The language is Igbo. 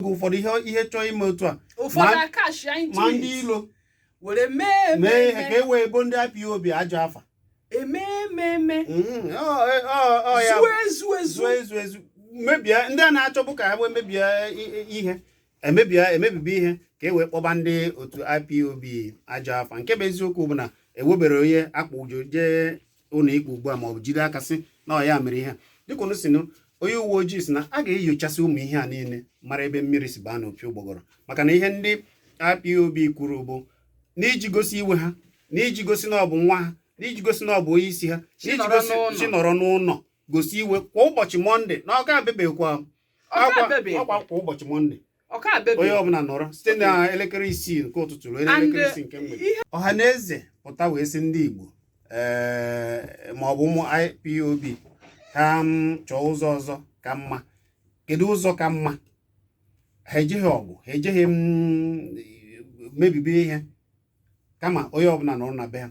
Ụfọdụ ihe chọọ ime otu a, ụfọdụ akashia into ma ndị it ilo were mee mee ihe ka ememe e wee bo ndị IPOB ajọ afa. Eme ememe. Ọ ya zuo ezu ezu. Zuo ezu ezu, mebie ndị a na-achọbụ ka ha wee mebie ihe, emebie emebibi ihe ka e wee kpọba ndị otu IPOB ajọ afa. Nke bụ eziokwu bụ na ewebere onye akpa ujo jee ụlọ ikpe ugbu a, ma ọ bụ jide aka sị na ọ ya mere ihe a. Dịka unu si nụ, onye uwe ojii si na a ga-enyochasị ụmụ ihe a niile, mara ebe mmiri si baa n'opi ụgbọgọrọ, maka na ihe ndị IPOB kwuru bụ n'iji gosi iwe ha, n'iji gosi na ọ bụ nwa ha, n'iji gosi na ọ bụ onye isi ha, Si n'iji nọrọ gosi n'ụlọ. si nọrọ n'ụlọ gosi iwe kwa ụbọchị Mọnde, na ọ ga-abịabekwa. Ọ ga-abịabe. Ọkwa kwa ụbọchị Mọnde, Ọ ka abebe. onye ọbụla nọrọ site na elekere 6 nke ụtụtụ ruo And, n'elekere 6 nke mgbede. Ihe Ọha na eze pụta wee sị ndị Igbo, ma ọ bụ ụmụ IPOB, ka m chọọ ụzọ ọzọ ka mma. Kedu ụzọ ka mma? Ha ejeghị ọgụ, ha ejeghị mebibi ihe, kama onye ọbụla nọrọ na be ha.